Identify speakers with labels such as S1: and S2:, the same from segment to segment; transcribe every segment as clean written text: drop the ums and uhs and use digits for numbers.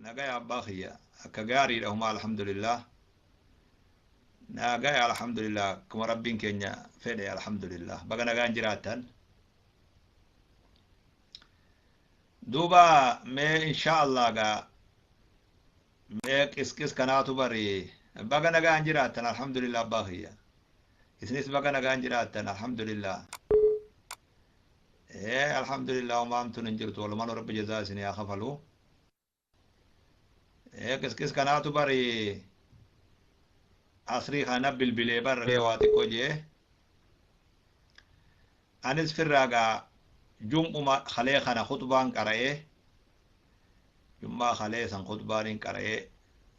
S1: Nagaya abbaa kiyya, akka gaariidha humaa, alhamdulillah. Nagaya, alhamdulillah, akkuma Rabbiin keenya fedhe, alhamdulillah. Baga nagaan jiraattan. Duuba mee insha Allah gaa mee qisqis kanaatu bari. Baga nagaan jiraattan, alhamdulillah, abbaa kiyya. Isinis baga nagaan jiraattan, alhamdulillah. Ee, alhamdulillah, homaamtuun hin jirtu, walumaan Rabbi jazaa isinii haa kafalu. Ee, qisqis kanaatu bari asrii kana bilbilee barree waa xiqqoo jee. Anis firraa gaa jum'uma kalee kana khutbaan qara'ee, jum'aa kalee san khutbaan hin qara'ee,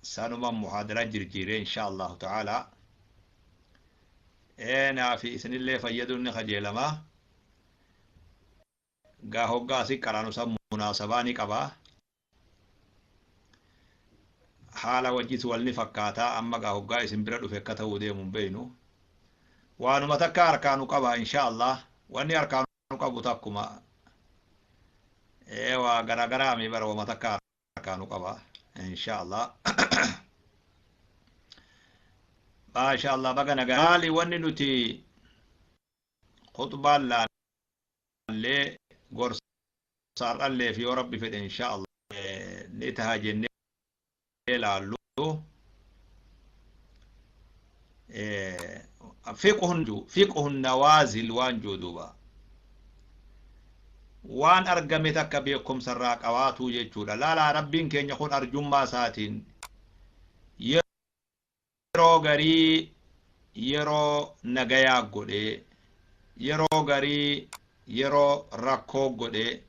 S1: sanuma muhaadara jirjiiree, insha Allahu ta'ala. Ee, naafi isinillee fayyaduun ni kajeelama. Gaa hoggaa asi qaraanu san munaasabaa ni qaba. Haala wajjis wal ni fakkaataa. Amma gaa hoggaa isin bira dhufe akka ta'uu deemu hin beeynu. Waanuma takka harkaanu qaba, insha Allah. Wanni harkaanu qabu takkuma. Ee, waa garagaraa mi bara, wama takka harkaanu qaba, insha Allah. Maasha Allah, baga nagaa. Maali wanni nuti khutbaan laallee gorsaarralleef yoo Rabbi fedhe, insha Allah, ni taha jennee laallu fiqhun nawaazil waan juu duuba waan argame takka beekumsarraa qabaatuu jechuudha. Laalaa, Rabbiin keenya kun arjummaa isaatiin yeroo garii yeroo nagayaa godhee, yeroo garii yeroo rakkoo godhee,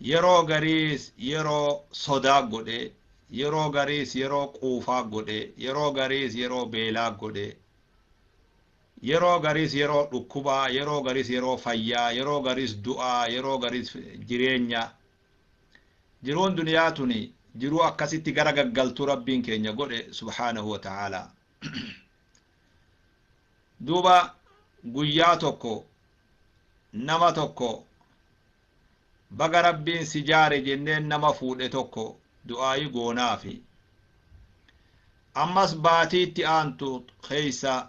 S1: yeroo gariis yeroo sodaa godhee, yeroo gariis yeroo quufaa godhee, yeroo gariis yeroo beelaa godhee, yeroo gariis yeroo dhukkubaa, yeroo gariis yeroo fayyaa, yeroo gariis du'aa, yeroo gariis jireenya. Jiruun duniyaa tuni jiruu akkasitti gara gaggaltuu Rabbiin keenya godhe, subhaanahu wa ta'aalaa. Duuba guyyaa tokko nama tokko baga Rabbiin si jaare jenneen nama fuudhe tokko du'aayi goonaafi. Ammas baatiitti aantu keeysa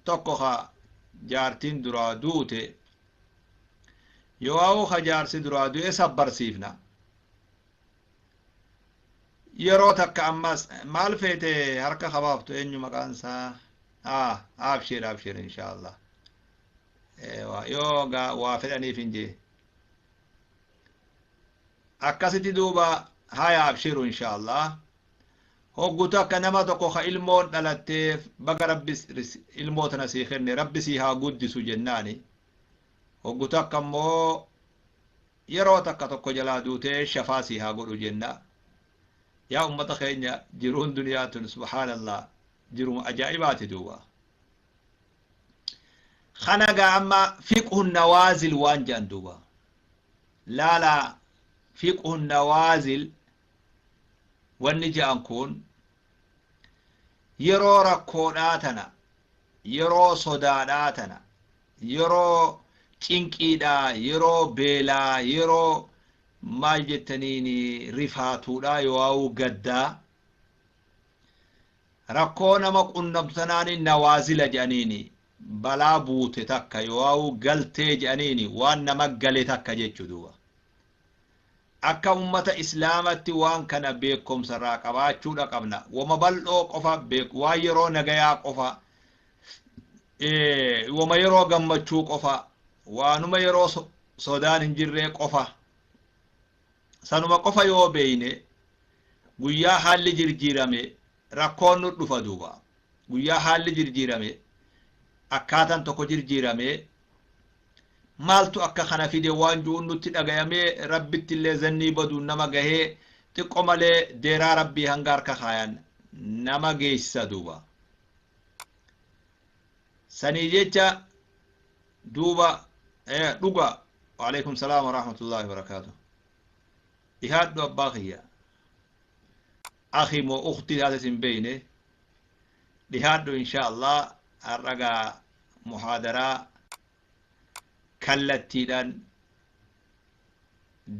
S1: tokko ka jaartiin duraa duute yoo ka jaarsi duraa du'e sabbarsiifna. Yeroo takka ammas maal feete harka kabaaftu, eenyu maqaan isaa? Ah, abshir, abshir, insha Allah. Yoo waa fedhaniif hin jee akkasitti. Duuba haya, abshiru, insha Allah. Hoggu takka nama tokko ka ilmoon dhalatteef baga Rabbi ilmoo tana sii kenne, Rabbi sii haa guddisu jennaani. Hoggu takka immoo yeroo takka tokko jalaa duutee shafaa sii haa godhu jenna. Yaa ummata keenya, jiruun duniyaa tun, subhaanallah, jiruma ajaa'ibaati. Duuba kana gaa amma fiqhu nawaazil waan jedhan duuba laalaa. Fiqhu nawaazil wanni jedhan kun yeroo rakkoodhaa tana, yeroo sodaadhaa tana, yeroo cinqiidhaa, yeroo beelaa, yeroo maal jettaniin rifaatuudha yoo'aa'uu gaddaa, rakkoo nama qunnamtu tanaani nawaazila jedhaniini. Balaa buute takka yoo'aa'uu galtee jedhaniini, waan nama gale takka jechuu. Duuba akka ummata Islaamatti waan kana beekumsarraa qabaachuudha qabna. Wama bal'oo qofa beeku, waan yeroo nagayaa qofa, wama yeroo gammachuu qofa, waanuma yeroo sodaan hin jirree qofa, sanuma qofa yoo beeyne, guyyaa haalli jirjiirame rakkoon nu dhufa. Duuba guyyaa haalli jirjiirame, akkaataan tokko jirjiirame, maaltu akka kana fide waan ju'uun nutti dhagayamee, Rabbitti illee zannii baduun nama gahee, xiqqo malee deeraa Rabbii hanga harka kaayan nama geessisa. Duuba sanii jecha duuba dhuga. Waalaikum salaam warahmatullahi wabarakaatu. Dhihaadhu abbaa kiyya, akhi moo uktii taates hin beeyne, dhihaadhu, insha Allah. Har'agaa muhaadaraa kallattiidhaan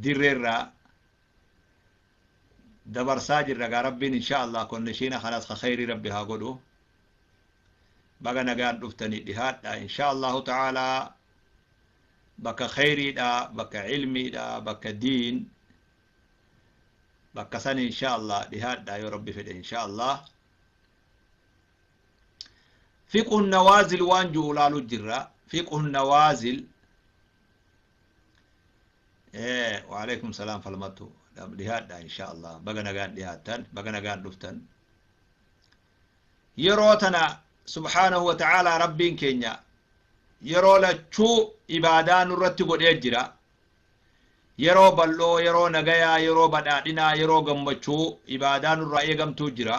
S1: dirreerraa Dabarsaa jirra gaa. Rabbiin insha Allah konnishiina kanas ka khayrii Rabbi haa godhu. Baga nagaan dhuftanii, dhihaadha insha Allahu ta'ala. Bakka khayriidha, bakka ilmiidha, bakka diin, bakka san insha Allah dhihaadha yoo Rabbi fedhe insha Allah. Fiqhu nawaazil waan ji'u laalu jirra. Fiqhu nawaazil. Waalaikum salaam. Falmattu, dhihaadha insha Allah. Baga nagaan dhihaattan, baga nagaan dhuftan. Yeroo tana subhaanahu wa ta'aalaa Rabbiin keenya yeroo lachuu ibaadaa nurratti godhee jira. Yeroo bal'oo, yeroo nagayaa, yeroo badhaadhinaa, yeroo gammachuu ibaadaa nurraa eegamtuu jira.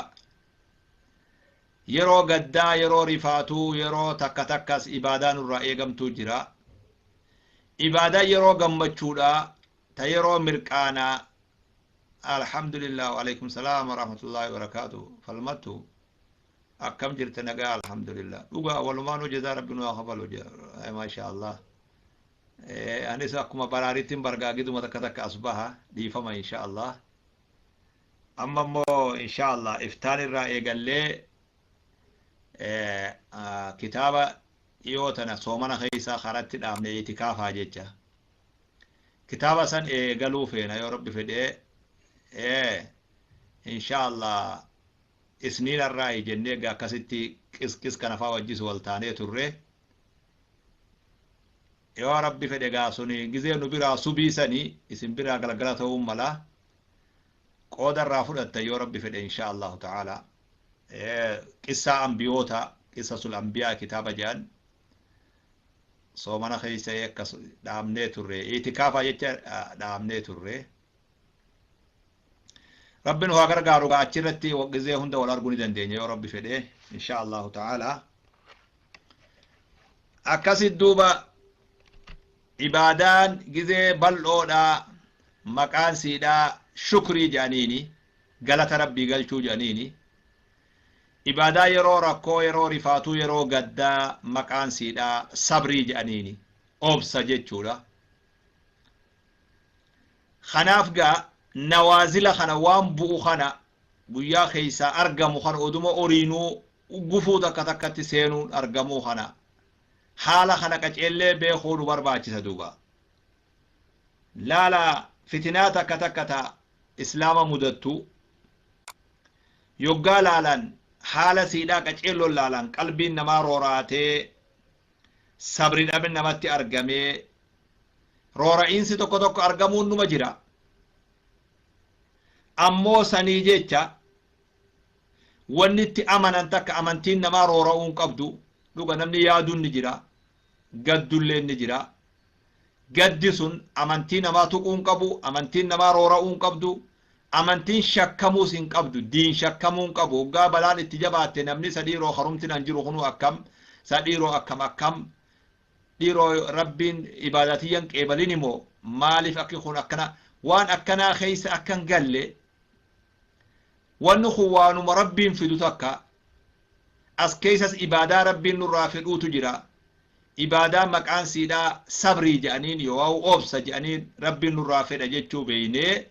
S1: Yeroo gaddaa, yeroo rifaatuu, yeroo takka takkas ibaadaa nurraa eegamtuu jira. Ibaadaa yeroo gammachuudha ta yeroo mirqaanaa. Alhamdulillah. Waalaikum salaam warahmatullahi wabarakaatu. Falmattu, akkam jirta? Nagaa, alhamdulillah. Dhugaa walumaanuu jazaa Rabbi nu haa kafalu. Maasha Allah. Anis akkuma baraariittiin bargaa giduma takka takka as baha, dhiifama insha Allah. Amma immoo insha Allah iftaan irraa eegallee kitaaba dhiyoo tana soomana keessaa karatti dhaabne, itikaafaa jecha kitaaba san eegaluu feena yoo Rabbi fedhee. Insha Allah isniin irraa jennee egaa akkasitti qisqis kana faa wajjis wal taanee turre. Yoo Rabbi fedhe gaa suni gizee nu biraa subiisanii isin biraa galgala ta'uun mala, qooda irraa fudhatta yoo Rabbi fedhe insha Allahu ta'ala. Qissaa ambiyoota, qisasul ambiyaa kitaaba jedhan soomana keessa akkas dhaabnee turre, itikaafaa jecha dhaabnee turre. Rabbi nu haa gargaaru gaa. Achirratti gizee hunda wal arguu ni dandeenya yoo Rabbi fedhe insha Allahu ta'ala. Akkasit duuba ibaadaan gizee bal'oodha maqaan siidha shukrii jedhaniini, galata Rabbii galchuu jedhaniini. Ibaadaa yeroo rakkoo, yeroo rifaatuu, yeroo gaddaa maqaan siidha sabrii jedhaniini, obsa jechuudha. Kanaaf gaa nawaazila kana, waan bu'u kana, guyyaa keessaa argamu kana, oduma oriinuu gufuu takka takkatti seenuun argamuu kana, haala kana qaceellee beekuu nu barbaachisa. Duuba laala, fitinaa takka takka ta Islaama mudattu yoggaa laalan, haala siidhaa qaceelloon laalan, qalbiin namaa rooraatee, sabri dhabni namatti argamee, roora'iinsi tokko tokko argamuun numa jira. Ammoo sanii jecha wanni itti amanan takka amantiin namaa roora'uun qabdu. Dhuga namni yaaduun ni jira, gaddulleen ni jira. Gaddi sun amantii namaa tuquun qabu, amantiin namaa roora'uun qabdu, amantiin shakkamuus hin qabdu, diin shakkamuun qabu. Hoggaa balaan itti jabaatte namni isa dhiiroo karumti nan jiru kunuu akkam isa dhiiroo akkam akkam dhiiroo Rabbiin ibaadatiyyan qeebalin immoo maaliif akki kun akkana waan akkanaa keessa akkan galle. Wanni kun waanuma Rabbiin fidu takka. As keessas ibaadaa Rabbiin nurraa fedhuutu jira. Ibaadaa maqaan siidhaa sabrii jedhaniin yoo obsa jedhaniin Rabbiin nurraa fedha jechuu beeynee,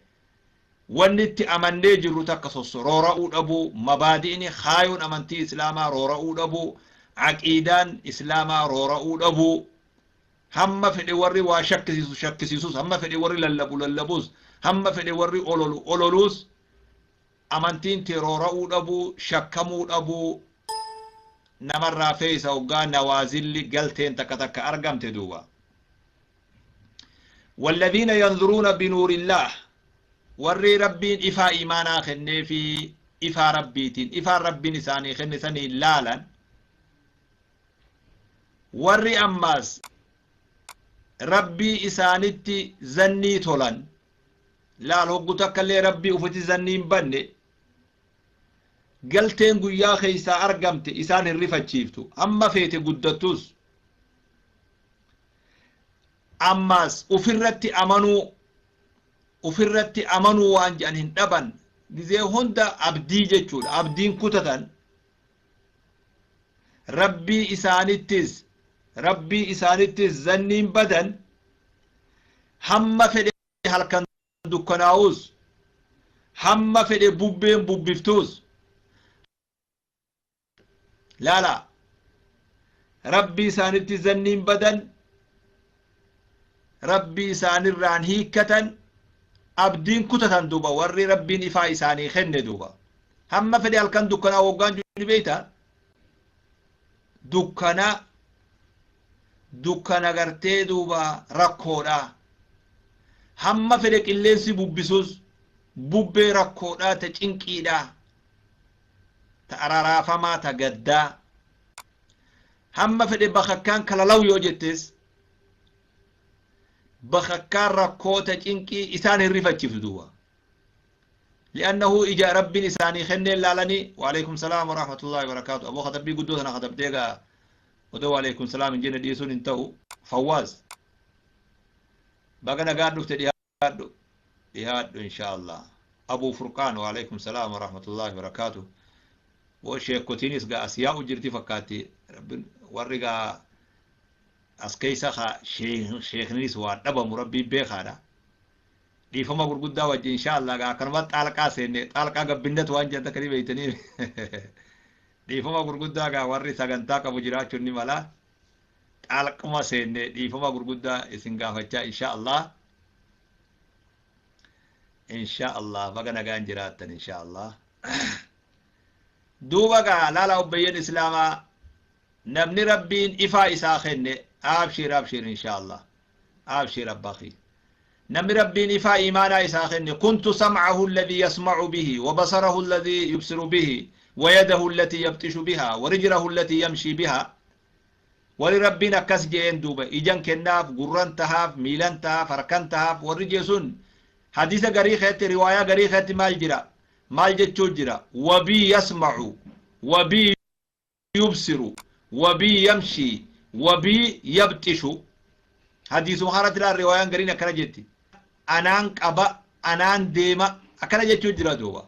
S1: wanni itti amannee jirru takka sosso roora'uu dhabuu, mabaadi'ni kaayoon amantii Islaamaa roora'uu dhabuu, aqiidaan Islaamaa roora'uu dhabuu. Hamma fedhe warri waa shakkisiisu shakkisiisus, hamma fedhe warri lallabu lallabus, hamma fedhe warri ololu ololuus, amantiin tee roora'uu dhabuu, shakkamuu dhabuu namarraa feeysa hoggaa nawaazilli galteen takka takka argamte. Duuba والذين ينظرون بنور الله, warri Rabbiin ifaa imaanaa kennee fi ifaa Rabbiitiin, ifaan Rabbiin isaanii kenne saniin laalan, warri ammaas Rabbii isaanitti zannii tolan laal, hoggu takka illee Rabbii ufitti zannii hin banne, galteen guyyaa keessaa argamte isaan hin rifachiiftu hamma feete guddattus. Ammaas ufirratti amanuu, ufirratti amanuu waan jedhan hin dhaban. Gizee hunda abdii jechuudha, abdiin kutatan. Rabbii isaanittis, Rabbii isaanittis zanniin badan. Hamma fedhe halkan dukkanaa'us, Hamma fedhe bubbeen bubbiftuus laala Rabbii isaanitti zanniin badan, Rabbii isaanirraan hiikkatan, abdiin kutatan duuba warri Rabbiin ifaa isaanii kenne duuba. Hamma fedhe halkan dukkanaa woggaan jiru ni beeyta. Dukkana dukkana gartee duuba rakkoodha. Hamma fedhe qilleensi bubbisus bubbee rakkoodha ta cinqiidha ta araraafamaa ta gaddaa. Hamma fedhe bakakkaan kalalaw yoo jettes bakakkaan rakkoo ta cinqii isaan hin rifachiiftu duuba. Li'annahu ija Rabbiin isaanii kenneen laalanii. Waaleykum salaam warahmatullahi wabarakaatu. Aboo katabbii guddoo tana katabdee gaa odoo waaleykum salaam hin jenne dhiisuun hin ta'u. Fawwaaz baga nagaan dhufte, dhihaadhu dhihaadhu insha Allah. Abuu Furqaan, waaleykum salaam warahmatullahi wabarakaatu. Boo sheekotiinis gaa as yaa'u jirti fakkaatti. Rabbiin warri gaa as keessa ka sheekninis waa dhabamu Rabbiin beekaadha. Dhiifama gurguddaa wajji insha Allah gaa akkanuma xaalqaa seenne, xaalqaa gabbinnatu waan jedhan takka ni beeytanii. Dhiifama gurguddaa gaa warri sagantaa qabu jiraachuun ni mala. Xaalquma seenne, dhiifama gurguddaa isin gaafachaa insha Allah. Insha Allah baga nagaan jiraattan insha Allah. Duuba gaa laala obbeeyyan islaamaa, namni Rabbiin ifaa isaa kenne, abshiir abshiir insha Allah, abshiir abbaa kiyya. Namni Rabbiin ifaa iimaanaa isaa kenne, kuntu sam'ahu alladhii yasma'u bihi wa basarahu alladhii yubsiru bihi wa yadahu allatii yabxishu bihaa wa rijlahu allatii yamshii bihaa. Warri Rabbiin akkas je'een duuba ijan kennaaf, gurran tahaaf, miilan tahaaf, harkan tahaaf warri je'e sun, hadiisa garii keessatti, riwaayaa garii keessatti maal jira? Maal jechuu jira? Wabii yasma'u wabii yubsiru wabii yamshii wabii yabxishu. Hadiisuma kanatti ilaal, riwaayaan gariin akkana jetti: anaan qaba, anaan deema, akkana jechuu jira duuba.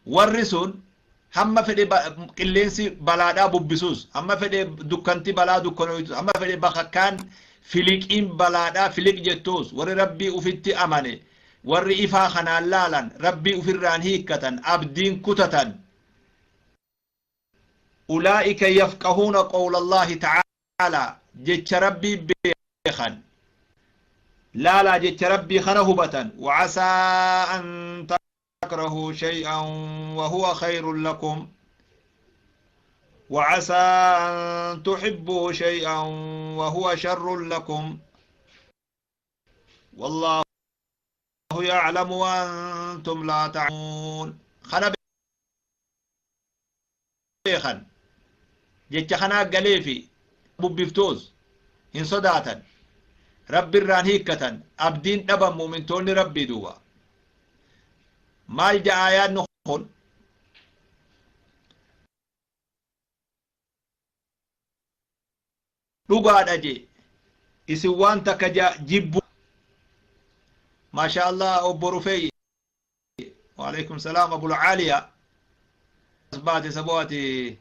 S1: Warri sun hamma fedhe qilleensi balaadhaa bubbisus, hamma fedhe dukkanti balaa dukkanoytus, hamma fedhe bakakkaan filiqiin balaadhaa filiq jettus, warri Rabbii ufitti amane, warri ifaa kanaan laalan, Rabbii ufirraan hiikkatan, abdiin kutatan. Ulaa'ika yafqahuuna qawla Allaahi ta'aalaa, jecha Rabbii beekan. Laalaa jecha Rabbii kana hubatan. Wacasaa an takrahuu shay'an wa huwa khayrun lakum wacasaa an tuhibbuu shay'an wa huwa sharrun lakum wallaahu ya'lamu wa antum laa ta'lamuun. Kana beekan, jecha kanaa galeefi bubbiftuus hin sodaatan, Rabbirraan hiikkatan, abdiin dhaban mu'mintoonni Rabbii. Duuba maal ja'a aayaanni kun? Dhugaadha je isin waan takka jibbu. Maasha Allah, obbo Rufeey, waalaikum salaam. Abul Caaliya as baate saboo ati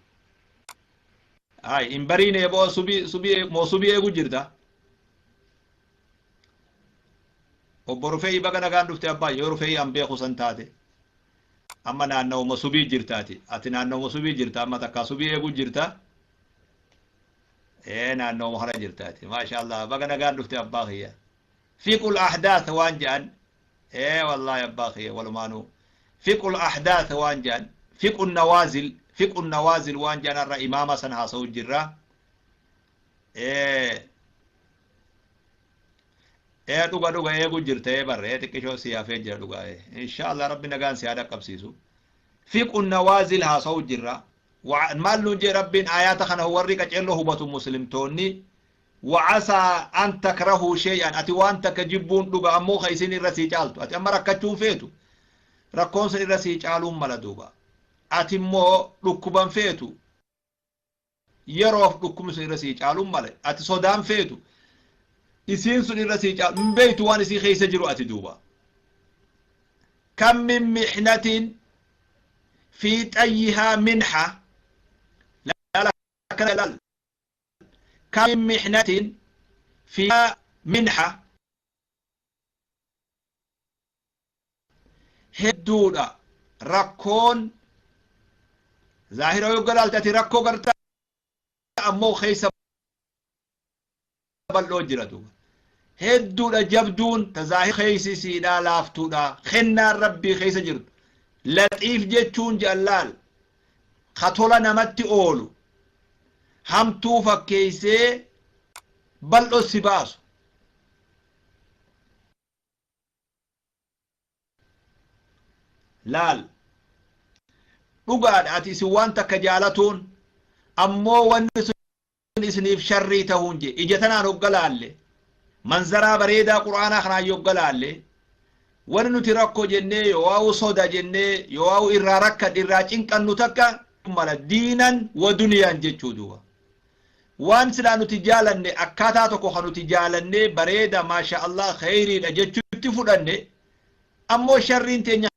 S1: hay hin bariine boo subii subii moo subii eegu jirta? Obbo Rufeey, baga nagaan dhufte abbaa. Yoo Rufeey an beeku san taate amma naannawuma subii jirtaati. Ati naannawuma subii jirta amma, takkaa subii eegu jirta. Ee, naannawuma kana jirtaati. Maasha Allah, baga nagaan dhufte abbaa kiyya. Fiqul ahdath waan jedhan. Ee wallaahi abbaa kiyya, walumaanuu fiqul ahdath waan jedhan, fiqun nawaazil, fiqun nawaazil waan jedhan har'a imaama san haasa'u jirra. Ee ee, dhuga dhuga, eegu jirta. Ee barre, ee xiqqishoo si hafee jira dhuga. Ee, insha Allah Rabbi nagaan si haa dhaqqabsiisu. Fiqun nawaazil haasa'u jirra. Maal nuun jee Rabbiin aayaata kana? Warri qaceelloo hubatu muslimtoonni, wacasaa an takrahuu shay'an, ati waan takka jibbuun dhuga, ammoo ka isin irra sii caaltu. Ati amma rakkachuun feetu, rakkoon sun irra sii caaluun mala. Duuba ati immoo dhukkuban feetu, yeroof dhukkubni sun irra sii caaluun mala. Ati sodaan feetu, isiin sun irra sii caalu hin beeytu waan isii keessa jiru ati. Duuba kam min mihnatin fi xayyihaa minha, laala akkana laal, kam min mihnatin fi minha. Hedduudha rakkoon zaahira yoo galaalte ati rakkoo garta ammoo keessa bal'oo jira duuba. Hedduudha jabduun ta zaahira keessi siidhaa laaftuudha kennaan rabbii keessa jirtu. Laxiif jechuun jallaal ka tola namatti oolu hamtuu fakkeessee bal'oo si baasu. Laal dhugaadha ati isin waan takka jaalatuun ammoo wanni sun isiniif sharrii tahuun je ija tanaan hogga laalle manzaraa bareedaa qur'aanaa kanaan yogga laalle wanni nuti rakko jennee yoo'aawu soda jennee yoo'aawu irraa rakkan irraa cinqannu takka mala diinan wa duniyaan jechuu duuba waan silaa nuti jaalanne akkaataa tokko kan nuti jaalannee bareeda maasha Allah kheyriidha jechutti fudhanne ammoo sharriin teenya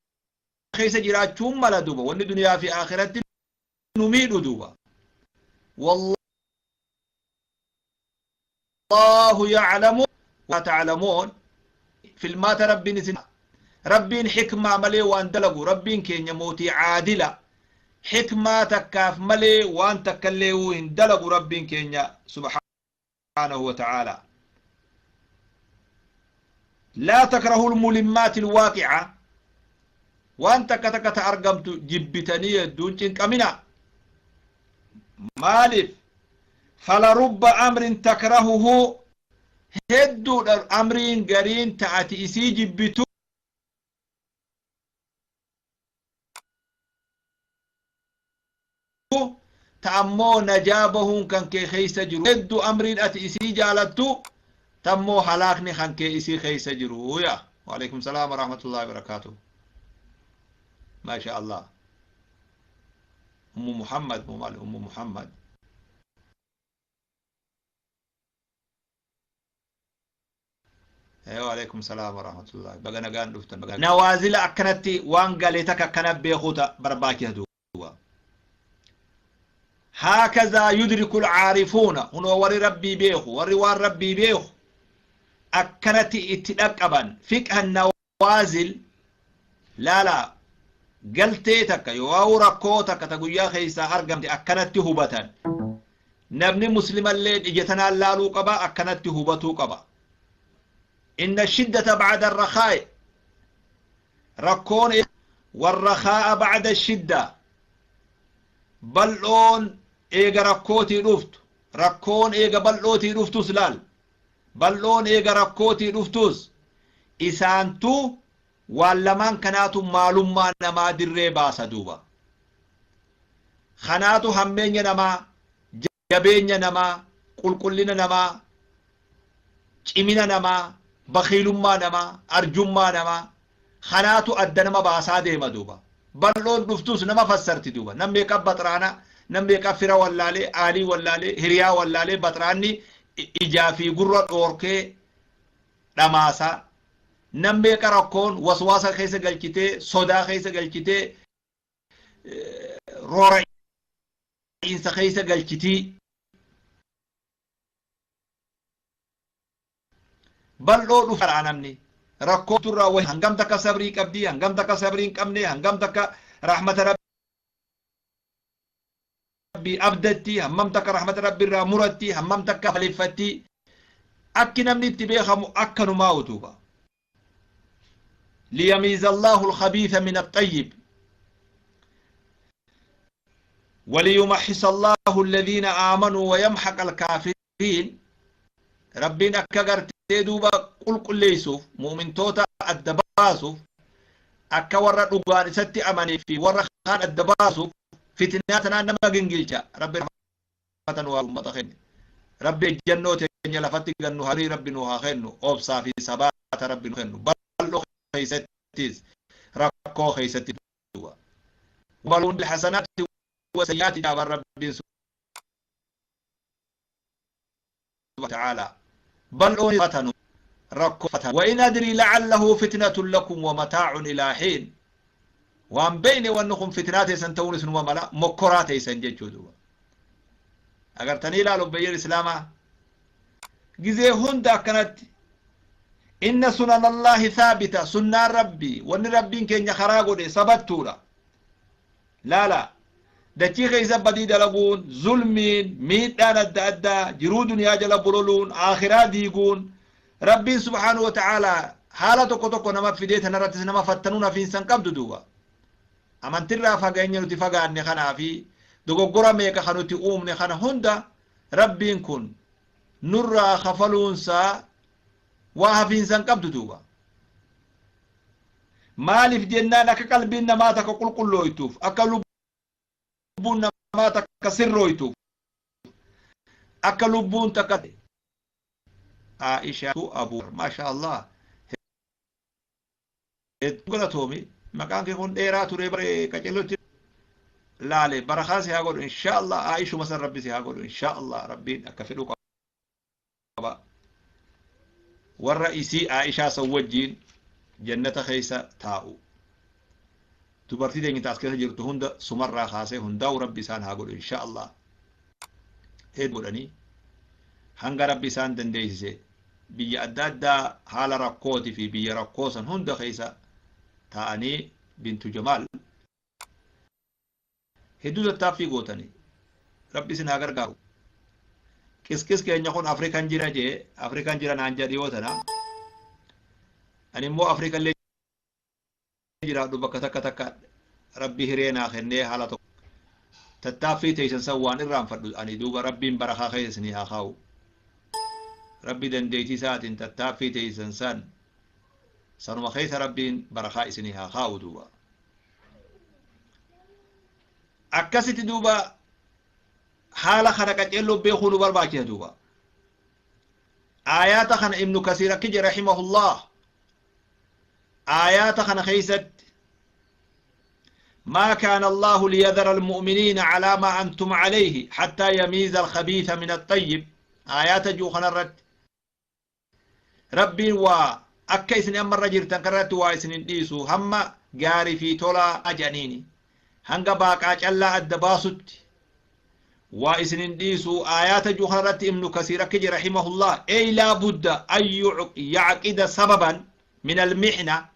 S1: keessa jiraachuun mala duuba wanni duniyaa fi akhiratti nu miidhu duuba wallaahu ya'lamu wa ta'lamuun filmaata rabbiin isin rabbiin hikmaa malee waan dalagu rabbiin keenya mootii caadila hikmaa takkaaf malee waan takkallee hin dalagu rabbiin keenya subhaanahu wa ta'aalaa laa takrahu lmulimmaati lwaaqica waan takka takka ta argamtu jibbitanii hedduun cinqamina maaliif falarubba amrin takrahuhu hedduudha amriin gariin ta ati isii jibbitu ta ammoo najaa bahuun kan kee keessa jiru heddu amriin ati isii jaalattu ta ammoo halaakni kan kee isii keessa jiru ya waalaikum salaam warahmatullahi wabarakaatuh maasha allah ummu muhammad moo maali ummu muhammad Waalaikum salaam warahmatullahi baga nagaan dhuftan baga nawaazila akkanatti waan galee takka akkana beekuuta barbaachisa duuba haakazaa yudriku alcaarifuuna hunoo warri rabbii beeku warri waan rabbii beeku akkanatti itti dhaqqaban fiqha nawaazil laala galtee takka yoo rakkoo takka ta guyyaa keessaa argamte akkanatti hubatan namni muslimallee ija tanaan laaluu qaba akkanatti hubatuu qaba inna shiddata bacda arrakaa'i rakkoon warrakaa'a bacda shidda bal'oon eega rakkootii dhuftu rakkoon eega bal'ootii dhuftus laal bal'oon eega rakkootii dhuftus isaantu waan lamaan kanaatu maalummaa namaa dirree baasa duuba Kanaatu hammeenya namaa, jabeenya namaa, qulqullina namaa, cimina namaa, bakhiilummaa namaa, arjummaa namaa, kanaatu adda nama baasaa deema duuba. Bal'oon dhuftus nama fassarti duuba. Nam meeqa baxraana, nam meeqa fira wallaalee, aalii wallaalee, hiriyaa wallaalee baxraanni ijaa fi gurra dhoorkee dhamaasa. Nam meeqa rakkoon waswaasa keessa galchitee, sodaa keessa galchitee, roora'iinsa keessa galchitii bal'oo dhufa namni rakkoo turraa wahi hangam takka sabrii qabdii hangam takka sabrii hin qabne hangam takka rahmata rabbii abdatti hammam takka rahmata rabbii irraa muratti hammam takka baleffatti akki namni itti beekamu akkanumaa utuuba liyamiiza Allaahu alkhabiitha min axxayyib waliyumaxxisa Allaahu alladhiina aamanuu wayamxaqa alkaafiriin Rabbiin akka gartee duuba qulqulleessuuf mu'mintoota adda baasuuf akka warra dhugaan isatti amanii fi warra kaan adda baasuuf fitnaa tanaan nama gingilcha Rabbi rahmata nu haa ummata keenya Rabbi ejjannoo teenya lafatti gannu harii Rabbi nu haa kennu obsaa fi sabaata Rabbi nu kennu bal'oo keessattis rakkoo keessatti duuba wabaluun bilhasanaati wasayyaati jaaban Rabbiin ta'ala bal'oon fatanu rakkoo fatanu wa in adrii la'allahu fitnatun lakum wa mataa'un ilaa hiin waan beeyne wanni kun fitnaa teessan ta'uun isinuma mala mokkoraa teessan jechuu duuba agartanii ilaalu obbeeyyan islaamaa gizee hunda akkanatti Inna sunanallaahi thaabita, sunnaan Rabbii, wanni Rabbiin keenya karaa godhe sabattuudha. Laala, dachii keessa badii dalaguun, zulmiin, miidhaan adda addaa, jiruu duniyaa jala bololuun, aakhiraa diiguun, Rabbiin subhaanahu wa ta'aalaa haala tokko tokko nama fidee tanarrattis nama fattanuun hafiinsa hin qabdu duuba. Amantirraa fageenya nuti fagaanne kanaa fi dogoggora meeqa kan nuti uumne kana hunda Rabbiin kun nurraa kafaluunsaa waa hafiinsa hin qabdu duuba. Maaliif jennaan akka qalbiin namaa takka qulqullooytuuf, akka lubbuun namaa takka sirrooytuuf, akka lubbuun takka Aisha Abu Masha Allah hedduu galatoomi. Maqaan kee kun dheeraa ture bare, qacellotti laale. Barakaa si haa godhu insha Allah. Aishuma san Rabbi si haa godhu insha Allah. Rabbiin akka fedhu qaba, warra isii Aishaa san wajjiin jannata keessa taa'u. Dubartii teenya taas keessa jirtu hunda sumarraa kaasee hundaa'u Rabbi isaan haa godhu insha Allah. Hedduu godhanii hanga Rabbi isaan dandeessise biyya adda addaa haala rakkooti fi biyya rakkoo san hunda keessa taa'anii Bintu Jamaal hedduu tattaaffii gootanii Rabbi isin haa gargaaru. Qisqis keenya kun Afrikan jira jee, Afrikan jira naan jedhi yoo tana ani immoo Afrikallee jiraadhu bakka takka takka Rabbi hiree naa kennee haala tokko tattaaffii teessan san waan irraanfadhu ani duuba. Rabbiin barakaa keessa isinii haa kaa'u. Rabbi dandeettii isaatiin tattaaffii teessan san sanuma keessa Rabbiin barakaa isinii haa kaa'u duuba. Akkasitti duuba haala kana qaceelloo beekuu nu barbaachisa duuba. Aayaata kana Ibnu Kasiir akki jedhe rahimahullah: aayaata kana keessatti ما كان الله ليذر المؤمنين على ما أنتم عليه حتى يميز الخبيث من الطيب. آيات جو خنرت ربي و akka isin ammarra jirtan kanarratti waa isin hin dhiisu hamma gaarii fi tolaa ajaniini hanga baaqaa callaa adda baasutti waa isin hin dhiisu. Aayaata jiru kanarratti Ibnu Kasiir akki jedhe rahimahullah: ey laa budda an yacqida sababan min almihna.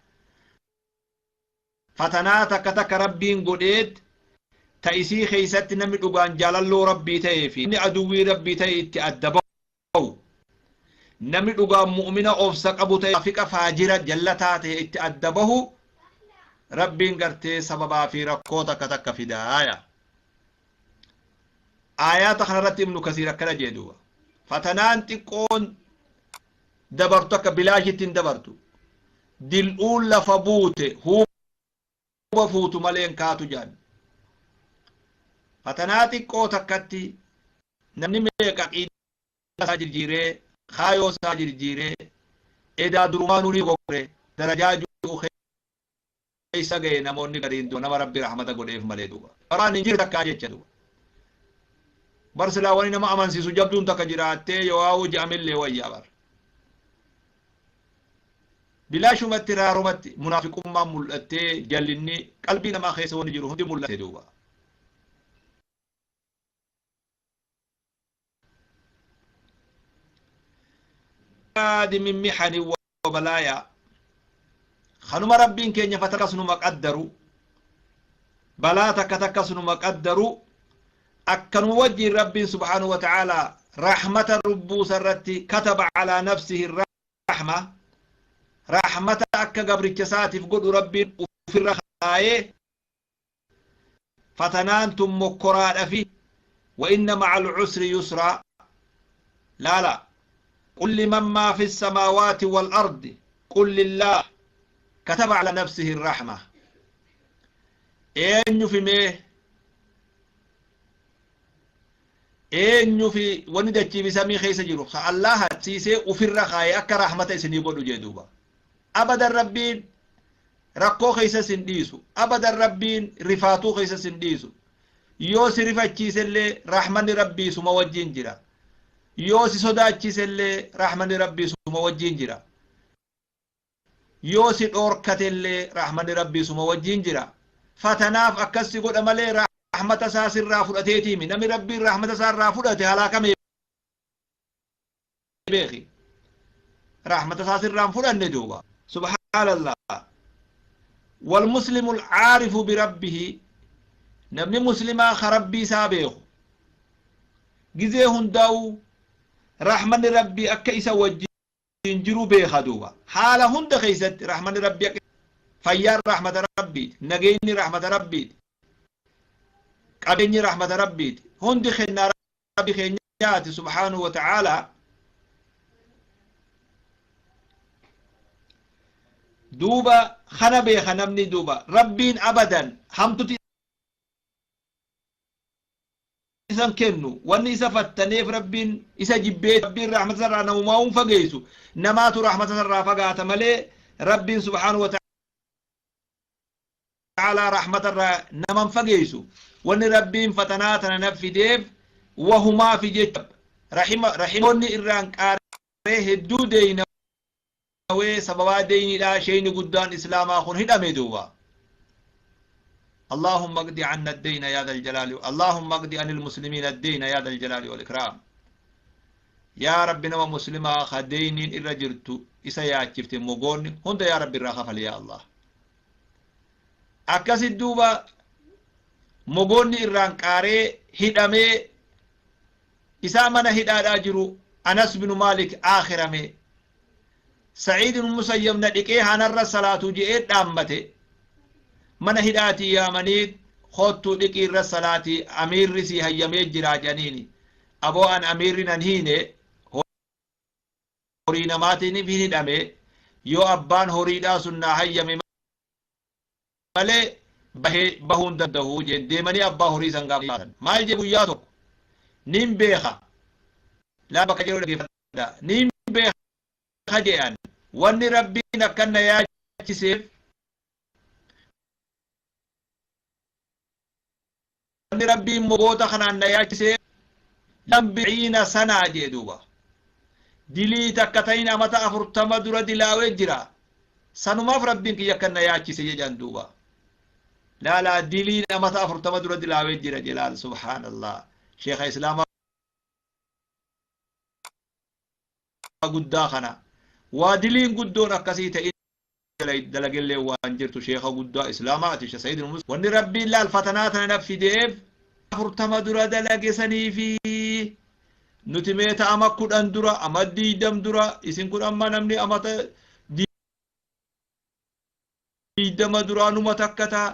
S1: Fatanaa takka takka Rabbiin godheet ta isii keeysatti namni dhugaan jaalalloo Rabbii ta'ee fi namni aduwwii Rabbii ta'e itti adda bahu, namni dhugaan mu'mina obsa qabu ta'e fiqa faajira jallataa ta'e itti adda bahu, Rabbiin gartee sababaa fi rakkoo takka takka fidaaya. Aayaata kanarratti Ibnu Kasiir akkana jee duuba: fatanaan xiqqoon dabartu akka bilaashitti hin dabartu. Dil'uun lafa buute huuba fuutu malee hin kaatu jedhan. Fatanaa xiqqoo takkatti namni meeqa aqiidaa isaa jirjiiree, kaayoo isaa jirjiiree, edaa durumaanuu ni dogoggore darajaa jiru keessa gahe namoonni gariin duuba, nama Rabbi rahmata godheef malee duuba. Baraan hin jiru takkaa jecha duuba. Bar silaa wani nama amansiisu jabduun takka jiraattee yoo je'amillee wayyaa bar. Bilaashumatti raarumatti munaafiqummaan mul'attee, jallinni qalbii namaa keessa wanni jiru hundi mul'ate duuba. Min mihani wa balaayaa kanuma Rabbiin keenya fatakas numa qaddaru, balaa takka takkas numa qaddaru. Akkanuma wajjiin Rabbiin subhaanahu wa ta'aalaa rahmata lubbuusa irratti kataba calaa nafsihi rahma, rahmata akka gabricha isaatiif godhu Rabbiin ufirra kaayee fatanaan tun mokkoraadhafi. Wa inna ma'a al-usri yusraa. Laala: qul liman maa fi samaawaati wal ardi qul lillah kataba ala nafsihi rahma. Eenyu fi mee eenyu fi wanni dachii fi samii keessa jiru ka Allaha siisee ufirra kaayee akka rahmata isinii godhu jee duuba. Abadan Rabbiin rakkoo keessa sin dhiisu, abadan Rabbiin rifaatuu keessa sin dhiisu. Yoo si rifachiisellee rahmanni Rabbii suma wajjin jira, yoo si sodaachisellee rahmanni Rabbii suma wajjin jira, yoo si dhoorkatellee rahmanni Rabbii suma wajjin jira. Fatanaaf akkas si godha malee rahmata isaa sirraa fudhateetiimi. Namni Rabbiin rahmata isaa irraa fudhate halaakamee beeki. Rahmata isaa sirraa hin fudhanne duuba. Subhaanallah. Walmuslimu alcaarifu birabbihi, namni muslimaa ka Rabbii isaa beeku gizee hundaa'u rahmanni Rabbii akka isa wajjiin jiru beeka duuba. Haala hunda keessatti rahmanni Rabbii akka fayyaan rahmata Rabbiiti, nageenyi rahmata Rabbiiti, qabeenyi rahmata Rabbiiti, hundi kennaa Rabbi keenyaati subhaanahu wa ta'aalaa. Duuba kana beeka namni duuba Rabbiin abadan hamtuti isan kennu. Wanni isa fattaneef Rabbiin isa jibbee, Rabbiin rahmata irraa namumaa hin fageessu, namaatu rahmata irraa fagaata malee Rabbiin subhaanahu wa ta'aalaa rahmata irraa naman fageessu. Wanni Rabbiin fatanaa tana na fideef wahumaafi jecha rahima rahimoonni irraan qaaree hedduu deeynawee, sababaa deeyniidhaa sheeyni guddaan islaamaa kun hidhame duuba. اللهم اقض عنا الدين يا ذا الجلال، اللهم اقض عن المسلمين الدين يا ذا الجلال والإكرام. يا رب نما مسلما خدينين إرى جرتو إسا يا مغوني هند يا رب الراخفل يا الله. Akkasit duuba mogoonni irraan qaaree hidhamee isaa mana hidhaadhaa jiru. Anas binu Maalik aakhirame. Sa'iid ibn Musayyab na dhiqee hanarra salaatu je'ee dhaammate. Mana hidhaatii yaamanii, "Koottuu dhiqii irra salaatii, amiirri sii hayyamee jiraa," jedhaniini. "Aboo, an amiirri nan hiine, horii namaatiin hin hidhame, yoo abbaan horiidhaa sun naa hayyame malee bahee bahuu hin danda'u," jeen. Deemanii abbaa horii san gaafatan. Maal jee? "Guyyaa tokko nin beeka laa bakka jedhu dhaggeeffadha, nin beeka," je'an, "wanni Rabbiin akkan na yaachiseef, wanni Rabbiin mogoota kanaan na yaachiseef lambiina sanaa," jee duuba, "dilii takka ta'in amata 40 dura dilaawee jira, sanumaaf Rabbiin kiyya akkan na yaachise," jedhan duuba. Laalaa, diliin amata 40 dura dilaawee jira jelaal. Subhaanallah, sheekha islaamaa guddaa kana waa diliin guddoon akkasii ta'in dalagellee waan jirtu. Sheekha guddaa islaamaati Sayyid. Wanni Rabbiin laal fatanaa tana na fideef 40 dura dalage saniifi. Nuti meeta ama 10 dura, ama 20 dura, isin kun amma namni amata 20 duraanuma takka taa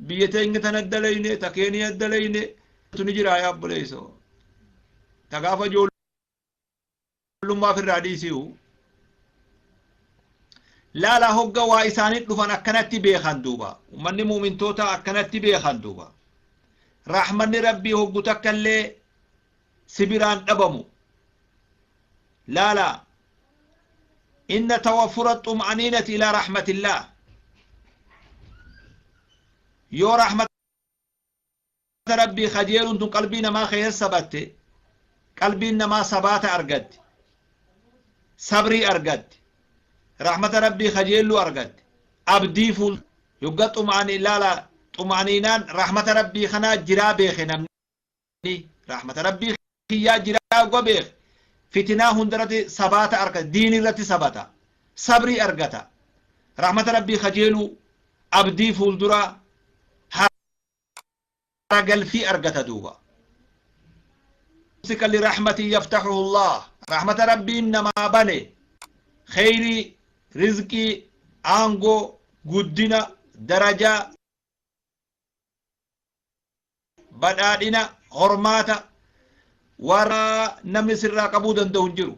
S1: biyya teenya tana dalayne, ta Keeniya dalayne tuni jira. Yaa obboleesso, ta gaafa ijoollummaaf irraa dhiisiu laala. Hogga waa isaanii dhufan akkanatti beekan duuba. Ummanni muumintoota akkanatti beekan duuba. Rahmanni Rabbii hoggu takka illee si biraan dhabamu. Laala, inna tawaffura xum'aniinati ilaa rahmatillah, yoo rahmata Rabbii kajeeluun tun qalbii namaa keessa sabatte, qalbiin namaa sabaata argatti, sabrii argatti, rahmata Rabbii kajeelluu argatti, abdii fuul yogga xum'ani laala, xum'aniinaan rahmata Rabbii kanaa jiraa beeke. Namni rahmata Rabbii kiyyaa jiraa yogga beeke, fitinaa hundarratti sabaata argata, diinii irratti sabata, sabrii argata, rahmata Rabbii kajeeluu, abdii fuulduraa hara galfii argata duuba. Mumsika lirahmatin yaftahuhu Allah, rahmata Rabbiin namaa bane, kheyrii, rizqii, aangoo, guddina, darajaa, badhaadhina, hormaata, warra namni sirraa qabuu danda'u hin jiru.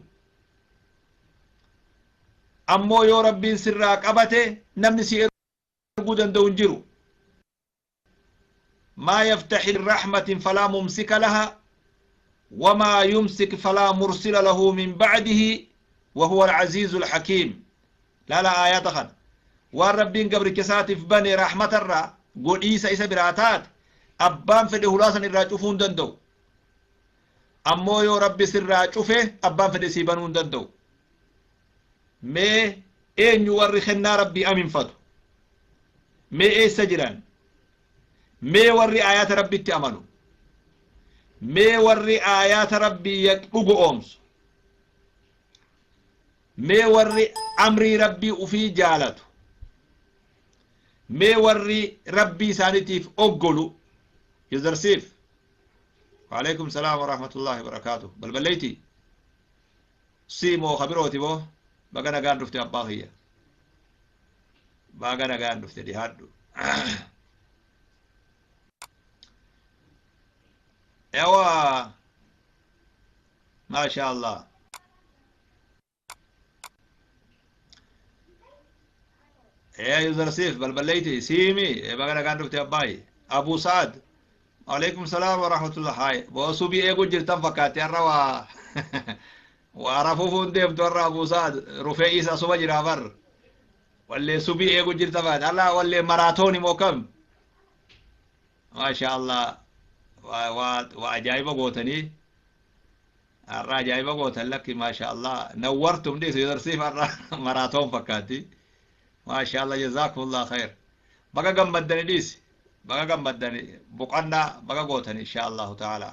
S1: Ammoo yoo Rabbiin sirraa qabate, namni si erguu danda'u hin jiru. ما يفتح رحمة فلا ممسك لها وما يمسك فلا مرسل له من بعده وهو العزيز الحكيم. لا لا آيات خن waan Rabbiin gabricha isaatiif bane rahmatarraa godhiisa isa biraa taate, abbaan fedhe hulaa san irraa cufuu hin danda'u. Ammoo yoo Rabbi sirraa cufe, abbaan fedhe sii banuu hin danda'u. Mee eenyu warri kennaa Rabbii aminfatu? Mee eessa jiran? Mee warri aayaata Rabbitti amanu? Mee warri aayaata Rabbii dhugo oomsu? Mee warri amrii Rabbii ufii jaalatu, mee warri Rabbii isaanitiif oggolu, Yuzarsiif. Waaleykum salaam wa rahmatullahi wa barakaatuh. Balballeeyti. Sii moo ka birooti boo? Baga nagaan dhufte abbaa kiyya. Baga nagaan dhufte dhihaadhu. Ewa. Maasha Allah. Ee user siif balballeeyti siimi baga nagaan dhufte abbaayi. Abu Saad. Alaikum salaam wa rahmatullah. Haay. Boo subii eeguu jirtan fakkaatti har'a waa waa rafuufuun deemtu har'a Abu Saad rufee isa suma jira bar. Wallee subii eeguu jirta fakkaatti. Allah wallee maraatooni moo kam? Maasha Allah. Waa waa waa ajaa'iba gootanii. Har'a ajaa'iba gootan lakki maasha Allah nawwartum dhiisu yudarsiif har'a maraatoon fakkaatti maasha Allah jazaakumullah khayr baga gammaddani dhiisi baga gammaddani boqannaa baga gootani insha Allahu ta'ala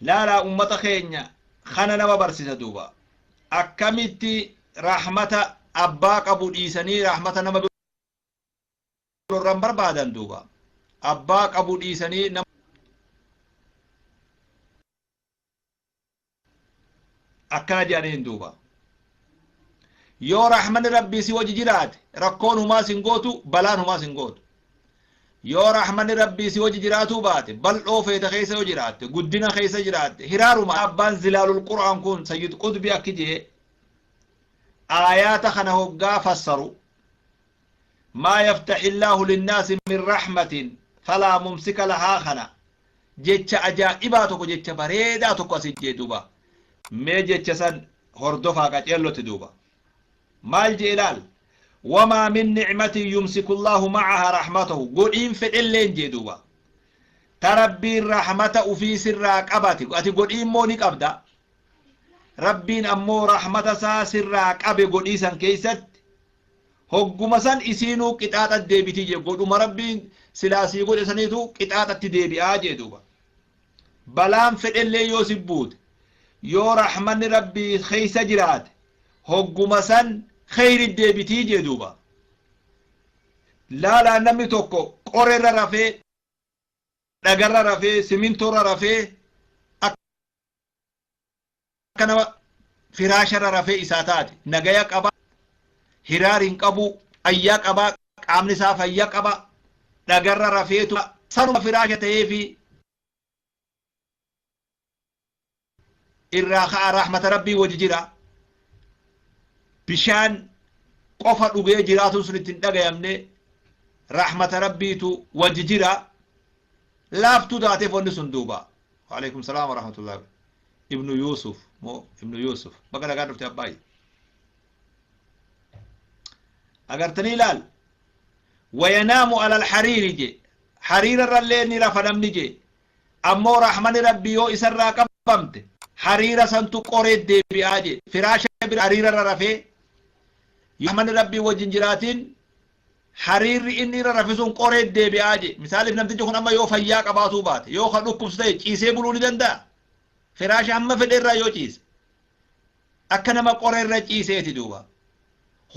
S1: laalaa ummata keenya kana nama barsiisa duuba akkamitti rahmata abbaa qabu dhiisanii rahmata nama irra hin barbaadan duuba abbaa qabu dhiisanii nama akkana jedhaniin duuba yoo rahmanni Rabbii si wajji jiraate rakkoon humaa sin gootu, balaan humaa sin gootu. Yoo rahmanni Rabbii si wajji jiraatuu baate, bal'oo feete keessa yoo jiraatte, guddina keessa jiraatte, hiraaruma. Abbaan Zilaalul Qur'aan kun Sayyid Qutbi akki jee aayaata kana hoggaa fassaru: maa yaftaxillaahu linnaasi min raxmatin falaa mumsika lahaa. Kana jecha ajaa'ibaa tokko, jecha bareedaa tokko asit jee duuba. Mee jecha san hordofaa qaceellotti duuba. Maal jee ilaal: wamaa min nicmatin yumsikullaahu macahaa raxmatahu. Godhiin fedhelleen jee duuba ta Rabbiin raxmata ufii sirraa qabate ati godhii immoo ni qabda, Rabbiin ammoo raxmata isaa sirraa qabe godhii san keessatti hogguma san isiinuu qixaaxatti deebitii jee. Godhuma Rabbiin silaa sii godhe saniitu qixaaxatti deebi'aa jee duuba. Balaan fedhellee yoo si buute, yoo rahmanni Rabbii keessa jiraate, hogguma san kheyri deebitii jee duuba. Laalaa, namni tokko qorerra rafee, dhagarra rafee, simintoorra rafee, akka nama firaasharra rafee isaa taate. Nagaya qaba, hiraar hin qabu, fayyaa qaba, qaamni isaa fayya qaba. Dhagarra rafeetu sanuma firaasha ta'eefi irraa ka'a. Rahmata Rabbii wajji jira. Bishaan qofa dhugee jiraatuun sun itti hin dhagayamne. Rahmata Rabbiitu wajji jira. Laaftuu taateef wanni sun duuba. Waalaikum salaam wa rahmatullahi. Ibnu Yuusuf moo Ibnu Yuusuf, baga nagaan dhufte abbaayi. Agartanii ilaal: wayanaamu alal hariiri je, hariira irrallee ni rafa namni je. Ammoo rahmani Rabbii yoo isarraa qabamte, hariira santu qoree deebi'aa je. Firaasha bira hariira irra rafee, yoo rahmani Rabbii wajjin jiraatiin, hariirri inni irra rafe sun qoree deebi'aa je. Misaaliif, namtichi kun amma yoo fayyaa qabaatuu baate, yoo ka dhukkubsu ta'e, ciisee buluu ni danda'a? Firaasha hamma fedhe irraa yoo ciise, akka nama qoree irra ciiseeti duuba.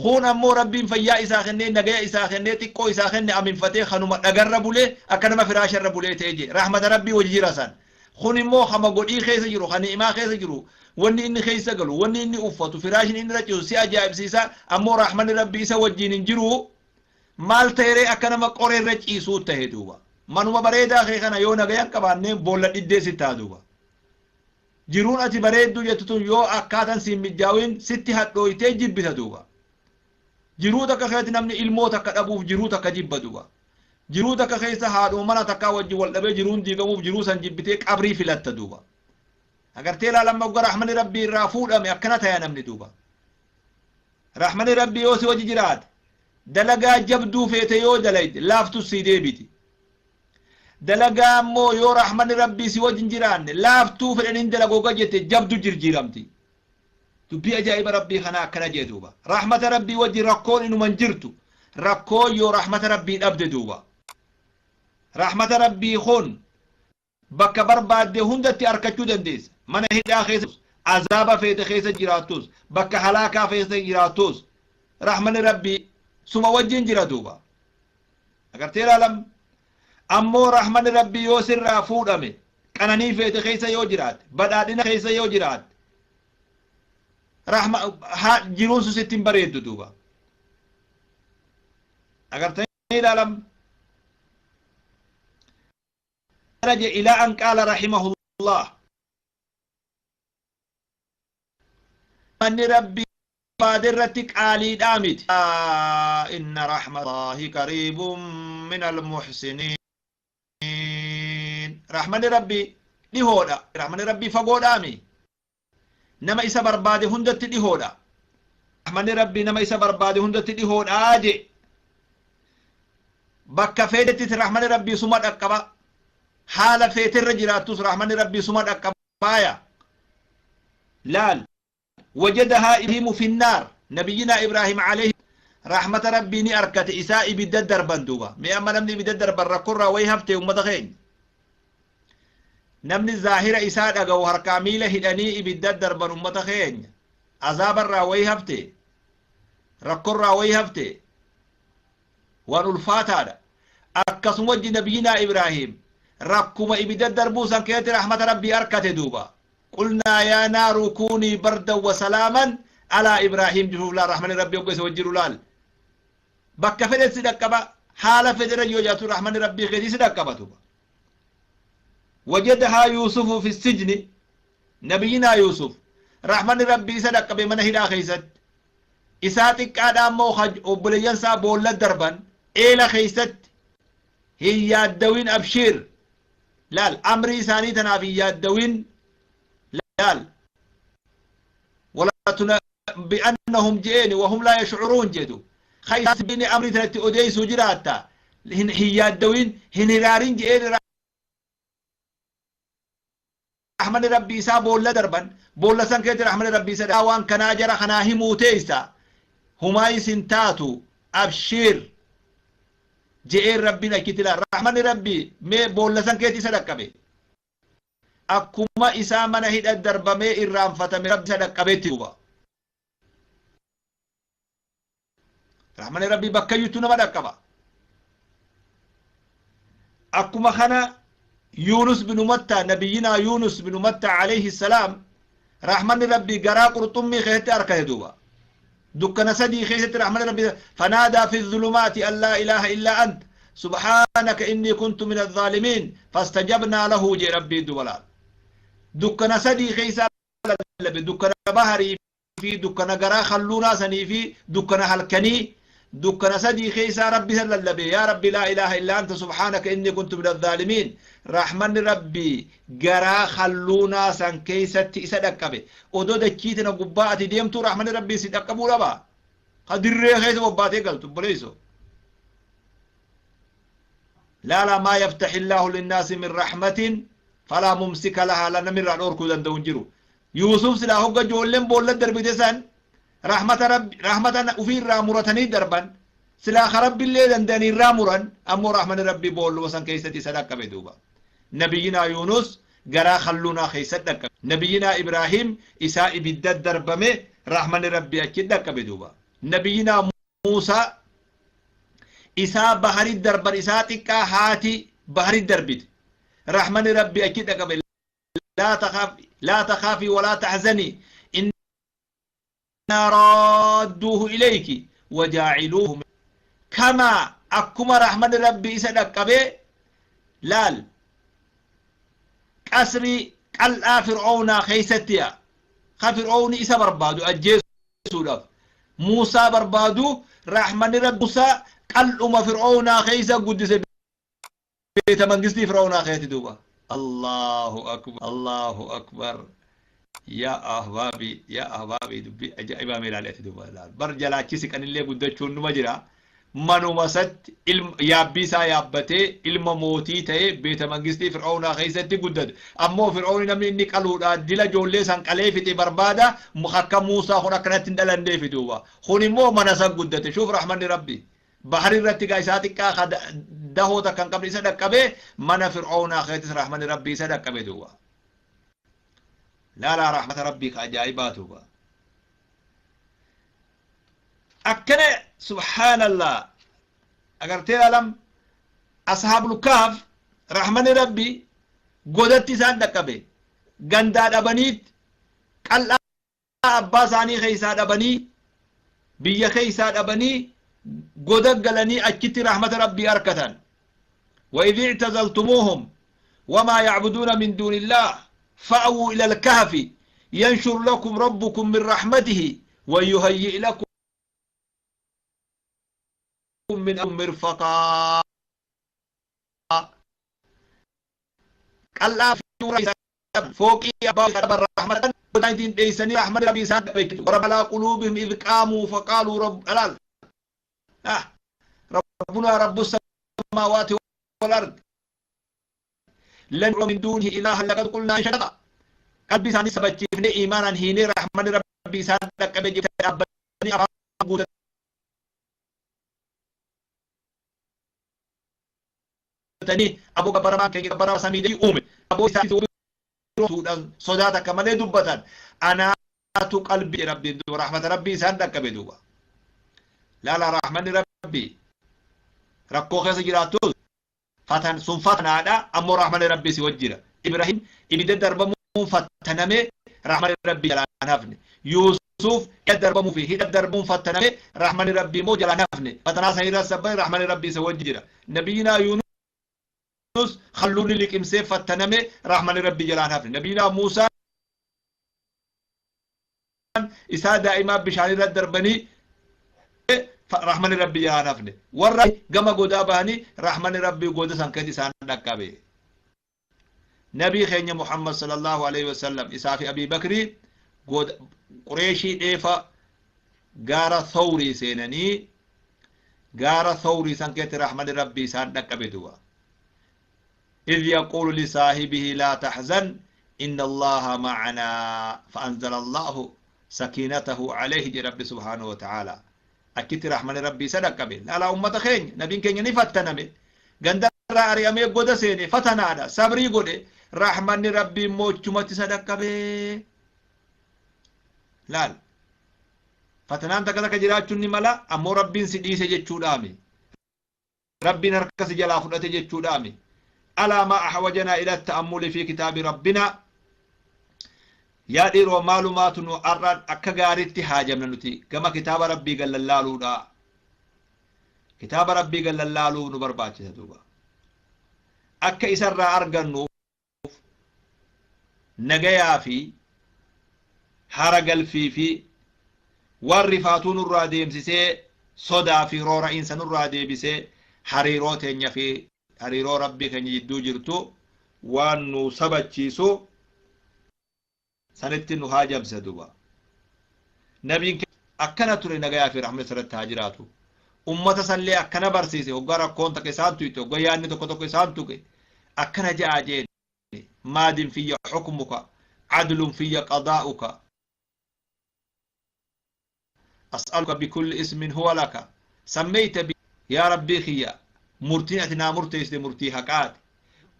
S1: Kun ammoo Rabbiin fayyaa isaa kennee, nagaya isaa kennee, xiqqoo isaa kenne aminfatee kanuma dhagarra bulee akka nama firaasha irra bulee ta'e je. Rahmata Rabbii wajji jira san. Kun immoo kama godhii keessa jiru, ka ni'imaa keessa jiru, wanni inni keessa galu, wanni inni uffatu, firaashni inni irra ciisu si ajaa'ibsiisa. Ammoo rahmanni Rabbii isa wajjiin hin jiru. Maal ta'eree? Akka nama qoree irra ciisuu ta'e duuba. Manuma bareedaa kee kana yoo nagaya hin qabaanne, boolla dhiddee si ta'a duuba. Jiruun ati bareedduu jettu tun yoo akkaatan siin mijjaawin, sitti hadhooytee jibbita duuba. Jiruu takka keessatti namni ilmoo takka dhabuuf jiruu takka jibba duuba. Jiruu takka keessa haadhuma mana takkaa wajjin wal dhabee jiruun diigamuuf jiruu san jibbitee qabrii filatta duuba. Agartee ilaalamma, ogga rahmanni Rabbii irraa fuudhame akkana taya namni duuba. Rahmanni Rabbii yoo si wajji jiraate, dalagaa jabduu feete yoo dalayde, laaftus sii deebiti. Dalagaa ammoo yoo rahmanni Rabbii si wajjin jiraanne, laaftuu fedhaniin dalagooga jette, jabdu jirjiiramti. Dubbii ajaa'iba Rabbii kanaa akkana jee duuba. Rahmata Rabbii wajjin rakkoon inuma hin jirtu. Rakkoon yoo rahmata Rabbii dhabde duuba. Rahmata Rabbii kun bakka barbaadde hundatti arkachuu dandeessa. Mana hidhaa keessa, Azaaba feete keessa jiraattus, bakka halaakaa keessa jiraattus, rahmanni Rabbii suma wajjin jira duuba. Agartee ilaalam? Ammoo rahmanni Rabbii yoo sirraa fuudhame, qananii feete keessa yoo jiraatte, badhaadhina keessa yoo jiraatte, rahma haa jiruun sun sitti hin bareeddu duuba. Agartanii ilaalam? Daraja ilaa an qaala rahimahullah. Manni Rabbii barbaade irratti qaaliidhaa miti. Inna rahmatallahi qariibun minal muhsiniin. Rahmanni Rabbii dhihoodha. Rahmanni Rabbii fagoodhaami. Nama isa barbaade hundatti dhihoodha. Rahmanni Rabbii nama isa barbaade hundatti dhihoodha je. Bakka feetetti rahmanni Rabbii suma dhaqqaba. Haala feeterra jiraattus rahmanni Rabbii suma dhaqqabaaya. Laal. Wajadahaa Ibrahiimu finnaar. Nabiyyinaa Ibraahim alayhi rahmata Rabbii ni arkate isaa ibidda darban duuba. Mee amma namni ibidda darban rakkorraa wayi haftee ummata keenya. Namni zaahira isaa dhaga'u harkaa miila hidhanii ibidda darban ummata keenya. Azaabarraa wayi haftee. Rakkorraa wayi haftee. Waan ulfaataadha. Akkasuma wajji nabiyyinaa Ibraahim rakkuma ibidda darbuu san keessatti rahmata Rabbii arkate duuba. Qulnaa yaa naaru kuunii bardan wa salaaman alaa Ibraahim jufuuf laal rahmanni Rabbii hogga isa wajji jiru laal. Bakka fedhetti si dhaqqaba haala fedherra yoo jiraatu rahmanni Rabbii keetii si dhaqqaba duuba. Wajadahaa Yuusufu fi sijni nabiyyinaa Yuusuf rahmanni Rabbii isa dhaqqabe mana hidhaa keessatti. Isaa xiqqaadhaa immoo obboleeyyan isaa boolla darban eela keessatti hin yaaddawin abshiir laal amrii isaanii tanaaf hin yaaddawin laal wala tunabbi'annahum je'eeni wahum laa yashcuruun jedhu kaysini amrii tanatti odeessuu jiraatta hin yaaddawin hin hiraarin je'een Rahmanni Rabbii isaa boolla darban, boolla san keessatti rahmanni Rabbii isa waan kanaa jara kanaa himuu teeysa, humaa isin taatu, abshiir je'een Rabbiin achitti laal. Rahmanni Rabbii mee boolla san keessatti isa dhaqqabe. Akkuma isaa mana hidha darbamee irraanfatame Rabbi isa dhaqqabetti duuba. Rahmanni Rabbii bakkayyuttuu nama dhaqqaba. Akkuma kana Yuunus binu Mattaa nabiyyinaa Yuunus binu Mattaa alayhi salaam rahmanni Rabbii garaa qurxummii keessatti arkate duuba. Dukkana sadii keessatti rahmanni Rabbii fanaadaa fi zulumaati an laa ilaaha illaa ant subhaanaka innii kuntu min azzaalimiin fastajabnaa lahu jee Rabbiin duuba laal. Dukkana sadii keessaa lallabe dukkana baharii fi dukkana garaa kalluunaa sanii fi dukkana halkanii dukkana sadii keessaa Rabbi san lallabe yaa Rabbi laa ilaaha illaa anta subhaanaka inni kuntu min azzaalimiin rahmanni Rabbi garaa kalluunaa san keessatti isa dhaqqabe odoo dachii tana gubbaa ati deemtuu rahmanni Rabbii si dhaqqabuu dhaba ka dirree keessa bobbaatee galtu obboleeyso laala maa yaftaxi illaahu linnaasi min rahmatin falaa mumsika lahaa la namni irraa dhoorkuu danda'u hin jiru Yuusuf silaa hogga joolleen boolla darbite san rahmata rabbi rahmata ufii irraa muratanii darban silaa ka rabbillee danda'anii irraa muran ammoo rahmanni rabbii boolluma san keessatti isa dhaqqabe duuba nabiyyinaa Yuunus garaa kalluunaa keessatti dhaqqabe nabiyyinaa Ibraahiim isaa ibidda darbame rahmanni rabbii achi dhaqqabe duuba nabiyyinaa Muusaa isaa bahari darban isaa xiqqaa haati bahari darbite rahmanni rabbii achi dhaqqabe laa takhaafi laa takhaafii walaa tahzanii innaa raadduuhu ilayki wajaaciluuhu kamaa akkuma rahmanni rabbi isa dhaqqabee laal qasrii qal'aa fir'oownaa keessatti yaa ka fir'oowni isa barbaadu ajjeesuudhaaf Muusaa barbaadu rahmanni rabbi Muusaa qal'uma fir'oownaa keessa guddise beeta mangistii fir'aawnaa keeti duuba Allahu akbar Allahu akbar yaa ahbaabii yaa ahbaabii dubbii ajaa'ibaa mee ilaali ati duuba ilaali bar jalaachisi qanillee guddachuun numa jira manuma isatti ilma yaabbii isaa yaabbatee ilma mootii ta'ee beeta mangistii fir'aawnaa keessatti guddate ammoo fir'aawni namni inni qaluudhaan dila ijoollee san qalee fixe barbaada akka Muusaa kun akkanatti hin dhalanneefi duuba kun immoo mana san guddate shuuf rahmanni rabbii Bahar irratti egaa isaa xiqqaa ka dahoo takka hin qabne isa dhaqqabe mana Fir'oownaa keessattis rahmanni Rabbii isa dhaqqabe duuba. Laalaa rahmata Rabbii ka ajaa'ibaatu ba. Akkana subhaanallah agartee laalam ashaabul kahf rahmanni Rabbii godatti isaan dhaqqabe gandaa dhabaniit qal'aa abbaa isaanii keessaa dhabanii biyya keessaa dhabanii goda galanii achitti rahmata Rabbii arkatan. وإذ اعتزلتموهم وما يعبدون من دون الله فأووا إلى الكهف ينشر لكم ربكم من رحمته ويهيئ لكم من مرفقا. Qal'aa fi fooqii abbaa dhaban rahmatan ittiin dheeysanii rahmata Rabbii isaan dhabe. Warra alaa quluubihim idh qaamuu faqaaluu rabb alaal ah rabbunaa rabbu samaawaati wal ard lan min duunihi ilaahan laqad qulnaa shadaqa. Qalbii isaanii sabachiifnee iimaanaan hiinee rahmanni Rabbii isaan dhaqqabe jettee dhaabbatanii afaan guutatanii aboo gabbaramaan keenya gabbaramaa samii uume aboo isaa tuudhan sodaa takka malee dubbatan anaatu qalbii Rabbiin duuba rahmata Rabbii isaan dhaqqabe duuba. Laala, rahmanni Rabbii rakkoo keessa jiraattus fatan sun fatanaadha, ammoo rahmanni Rabbii si wajjira. Ibrahim ibidda darbamuun fattaname, rahmanni Rabbii jalaan hafne. Yuusuf hidha darbamuu fi hidha darbamuun fattaname, rahmanni Rabbii immoo jalaan hafne. Fatanaa san irra sabbane, rahmanni Rabbii isa wajji jira. Nabiyyinaa Yunus halluunni liqimsee fattaname, rahmanni Rabbii jalaan hafne. Nabiyyinaa Muusaan isaa daa'imaa bishaan irra darbanii, rahmanni Rabbii jalaan hafne. Warra gama godaa bahanii rahmanni Rabbii goda san keessa isaan dhaqqabe. Nabii keenya Muhammad sallallahu alaihi wasallam isaa fi Abii Bakrii goda Qureeshii dheefa gaara Thawrii seenanii, gaara Thawrii san keessatti rahmanni Rabbii isaan dhaqqabe duba. إذ يقول لصاحبه لا تحزن إن الله معنا فأنزل الله سكينته عليه جي ربي سبحانه وتعالى achitti rahmanni Rabbii isa dhaqqabe. Laalaa ummata keenya, nabiin keenya ni fattaname, gandarraa ari'amee goda seene, fatanaadha, sabrii godhe, rahmanni Rabbii immoo achumatti isa dhaqqabe. Laal, fatanaan takka takka jiraachuun ni mala, ammoo Rabbiin si dhiise jechuudhaami, Rabbiin harka si jalaa fudhate jechuudhaami. Alaa maa ahwajanaa ila ta'ammuli fi kitaabi rabbinaa. Yaa dhiiroo, maalumaatu nu har'a akka gaariitti haajamna nuti gama kitaaba Rabbii gallallaaluudha. Kitaaba Rabbii gallallaaluu nu barbaachisa duuba. Akka isarraa argannuuf nagayaa fi hara galfii fi waan rifaatuu nurraa deemsisee, sodaa fi roora'iinsa nurraa deebisee, hariiroo teenya fi hariiroo Rabbii keenya jidduu jirtu waan nu sabachiisu sanitti nu haajamsisa duuba. Nabiin akkana ture, nagayaa fi rahmata irratti haa jiraatu. Ummata sallee akkana barsiise. Hoggaa rakkoon takka isaan tuyte, hoggaa yaadni tokko tokko isaan tuqe, akkana ja'a jeen: maadin fiyya hukmuka, cadlun fiyya qadaa'uka, as'aluka bikulli ismin huwa laka sammeyta bi. Yaa Rabbii kiyya, murtiin ati naa murteessite murtii haqaati,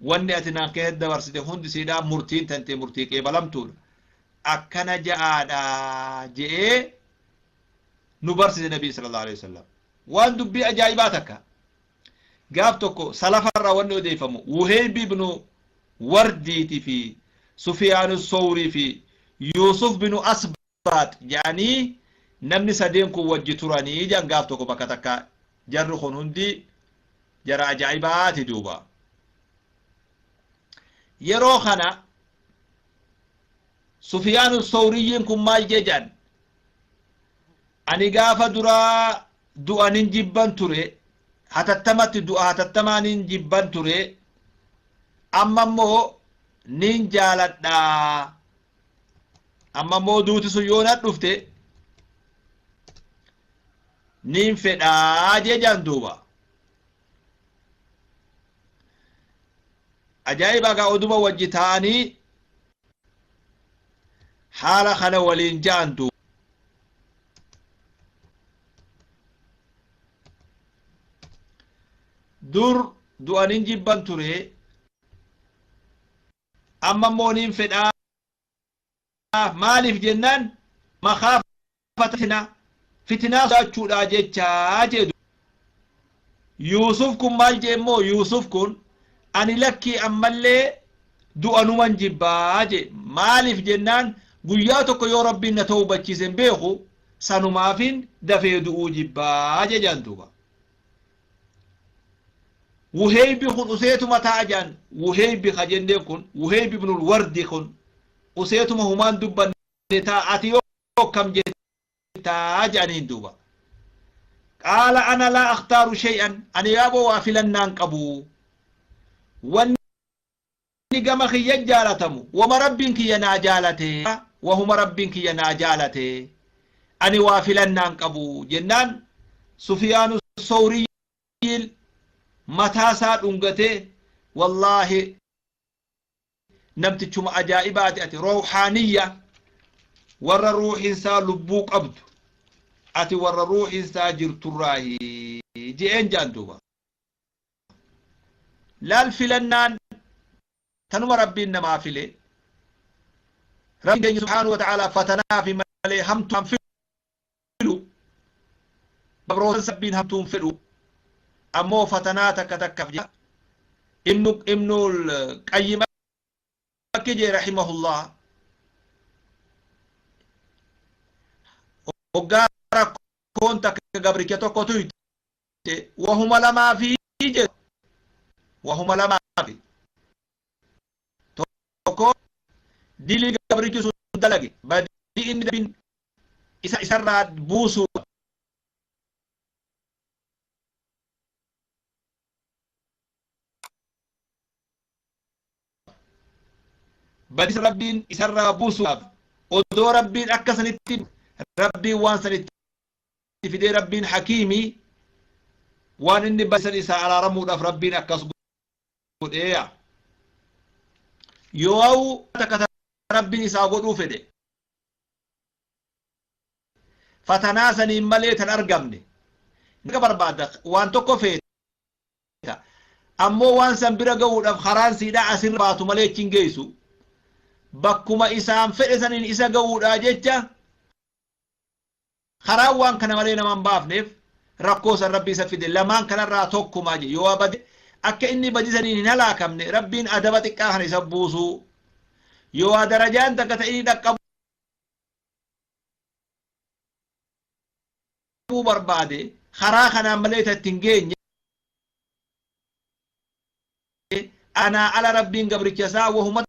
S1: wanni ati naan keessa dabarsite hundi siidhaa murtiin tante murtii qeebalamtuudha. Akkana ja'aadha je'ee nu barsiise nabii sallallahu alaihi wasallam. Waan dubbii ajaa'ibaa takka gaaf tokko salafarraa wanni odeeffamu, Wuheyb ibnu Wardiiti fi Sufiyaanu Sowrii fi Yuusuf binu Asbaax jedhanii namni sadeen kun wajji turanii jedhan. Gaaf tokko bakka takka jarri kun hundi jara ajaa'ibaati duuba. Yeroo kana Sufiyaanu Sowriyyiin kun maal jee jedhan: ani gaafa duraa du'a nin jibban ture, hatattamatti du'a hatattamaa nin jibban ture, amma immoo nin jaaladha, amma immoo duuti sun yoo na dhufte nin fedhaa jee jedhan duuba. Ajaa'iba gaa, oduma wajji ta'anii haala kana waliin ja'an duuba. Dur du'anin jibban ture, amma immoo nin fedhaa. Maaliif jennaan makhaafata fitnaa, fitnaa sodaachuudhaa jecha jee. Yuusuf kun maal jee immoo? Yuusuf kun ani lakkii ammallee du'a numan jibbaa jee. Maaliif jennaan guyyaa tokko yoo Rabbiin na tawbachiise hin beeku, sanumaafin dafee du'uu jibbaa jee jaan duuba. Wuheybi kun useetuma taa'a jaan. Wuheybi ka jenneen kun, Wuheybi ibnul Wardi kun useetuma humaan dubbanne taa'a. Ati yoo akkam jettaa jedhaniin duuba. Qaala ana laa akhtaaru shay'an, ani yaaboo waa filannaan qabu. Wanni gama kiyya jaalatamu wama Rabbiin kiyya naa jaalate, wahuma Rabbiin kiyya naa jaalate, ani waa filannaan qabu jennaan Sufiyaanu Sawriyyiin mataa isaa dhungatee, wallaahi namtichuma ajaa'ibaati ati, rawhaaniyya, warra ruuhinsaa lubbuu qabdu, ati warra ruuhinsaa jirturraahi je'een jaan duuba. Laal, filannaan tanuma Rabbiin namaa file. Rabbiin keenya subhaanahu wa ta'aalaa fatanaa fi malee hamtuu hin filu. Gabrootan Rabbiin hamtuu hin fedhu, ammoo fatanaa takka takkaaf jecha. Ibnul Qayyim akki jee rahimahullah, hoggaa rakkoon takka gabricha tokko tuyte wahuma lamaa fi jedhu, wahuma lamaa fi tokko dilii gabrichi sun dalage, badii inni Rabbiin isa isarraa buusuu badii Rabbiin isarraa buusuudhaaf, odoo Rabbiin akka sanitti Rabbiin waan sanitti fidee, Rabbiin hakiimii waan inni badisan isaa araaramuudhaaf Rabbiin akkas godheeya. Yoo takka Rabbiin isaa godhuu fedhe fatanaa saniin malee tan argamne naga barbaadda, waan tokko feeta, ammoo waan san bira gahuudhaaf karaan siidhaa asirra baatu malee achi hin geessu. Bakkuma isaan fedhe saniin isa gahuudhaa jecha karaan waan kana malee nama hin baafneef rakkoo san Rabbi isa fide. Lamaan kanarraa tokkumaa je. Yoo bade akka inni badisaniin hin halaakamne Rabbiin adaba xiqqaa kana isa buusuu, yoo darajaan takka ta inni dhaqqabuu barbaade karaa kanaan malee ta itti hin geenye, anaa ala Rabbiin gabricha isaa wahuma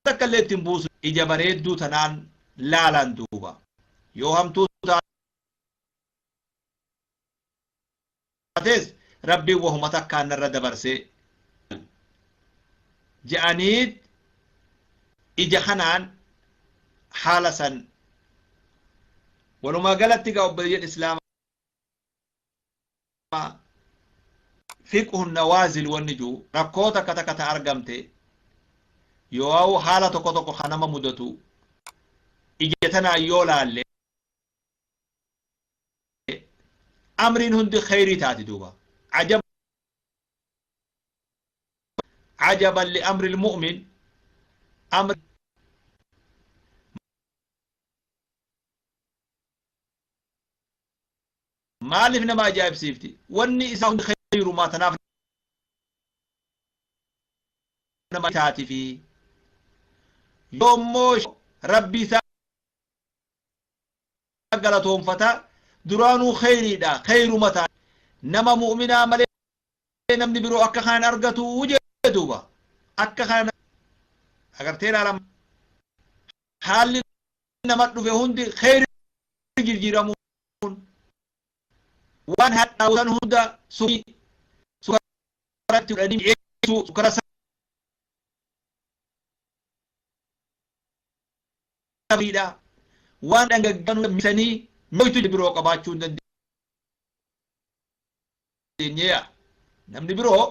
S1: takka illee ittiin buusu. Ija bareedduu tanaan laalan duuba. Yoo hamtuu taates Rabbiin wahuma takkaan narra dabarsee je'aniit ija kanaan haala san. Walumaa galatti gaa obboleeyyan islaamaa, fiqhu nawaazil wanni jiru rakkoo takka takka ta argamte yoo haala tokko tokko kan nama mudatu ija tanaan yoo laalle amriin hundi kheyrii taati duuba. Ajab ajaban li amri lmu'min, amri maaliif nama ajaa'ibsiifti? Wanni isaa hundi kheyrumaa, tanaaf nama taatifi. Yoommoo Rabbii isaa galatoonfata, duraanuu kheyriidha, kheyruma ta'a. Nama mu'minaa malee namni biroo akka kanan argatu jee duuba. Akka kana agartee ilaalama, haalli nama dhufe hundi kheyri jijjiiramuun, waan hadhaa'u san hunda sukii sukaratti godhanii mi'eessuu, sukara sabriidha, waan dhangaggaan hunda mi'eessanii mi'ooytu biroo qabaachuu hin dandeenyeya namni biroo.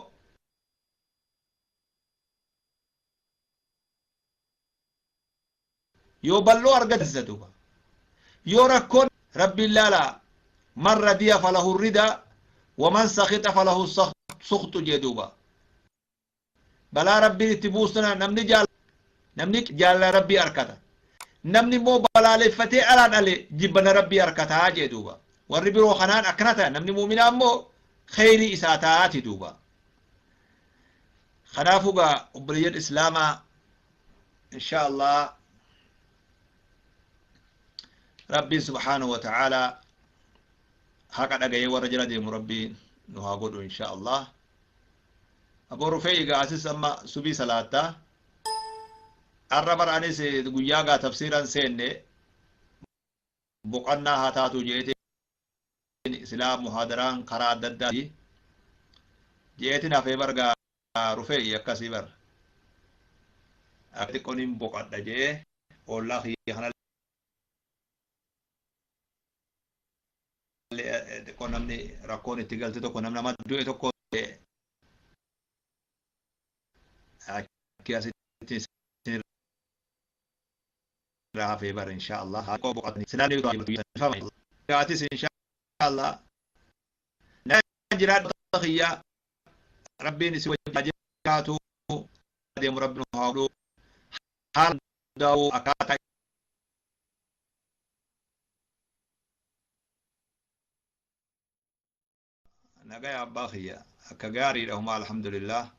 S1: Yoo bal'oo argate duuba, yoo rakkoon Rabbiin laala, man radiya falahu rida waman sakhita falahu sukhtu jee duuba. Balaa Rabbiin itti buustana namni jaal Namni jaalala Rabbii arkata. Namni immoo balaaleffatee alaan ale jibbana Rabbii arkataa jee duuba. Warri biroo kanaan akkana ta'a. Namni muuminaa immoo kheyrii isaa taati duuba. Kanaafuu gaa obboleeyyan Islaamaa, insha Allah Rabbiin subhaanahu wa ta'aalaa haqa dhagayee warra jala deemu Rabbiin nu haa godhu, insha Allah. Aboo Rufee, egaa asis amma subii salaattaa. Arra bara anis guyyaa gaa tafsiiran seenne boqannaa haa taatu jeetiin, silaa muhaadaraan karaa adda addaa jeetiin hafee bargaa Rufee akkasii bar. Akka xiqqoon boqadha jee ollaa kiyya kana xiqqoo namni rakkoon itti galte tokko, nama du'e tokko akki asitti irraa hafee bara, insha Allah. Atis insha Allah jiraadhu kiyya, Rabbiin isi wajjin jiraatu deemu, Rabbiin haa godhu haala hundaa'u akkaataa. Nagaya abbaa kiyya, akka gaariidha huma, alhamdulillah,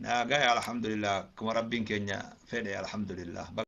S1: nagaya, alhamdulillah, akkuma Rabbiin keenya fedhe, alhamdulillah.